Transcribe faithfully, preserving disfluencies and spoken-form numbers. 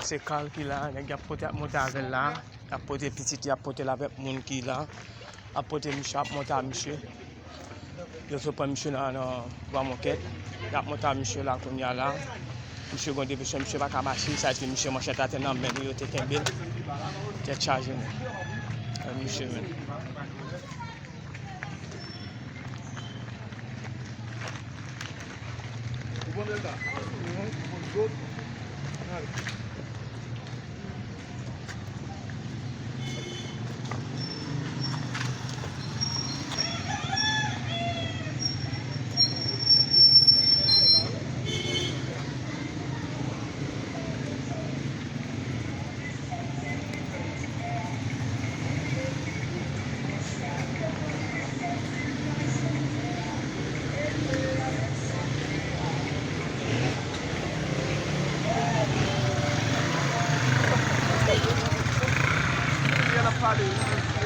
Se Carl ki la, nèg y ap pote, ap monte avè l la. Y ap pote pitit, y ap pote l avèk moun ki la. Ap pote misye, ap monte a misye. Yo sot pran misye nan, nan Bwa Mòkèt. Y ap monte a misye la kounye a la. Misye gen depresyon, misye pa ka mache, sa di misye manchèt atè nan men li, yo te kenbe l. Tèt chaje, men. Misye, men. Kounye a l ap pale wi.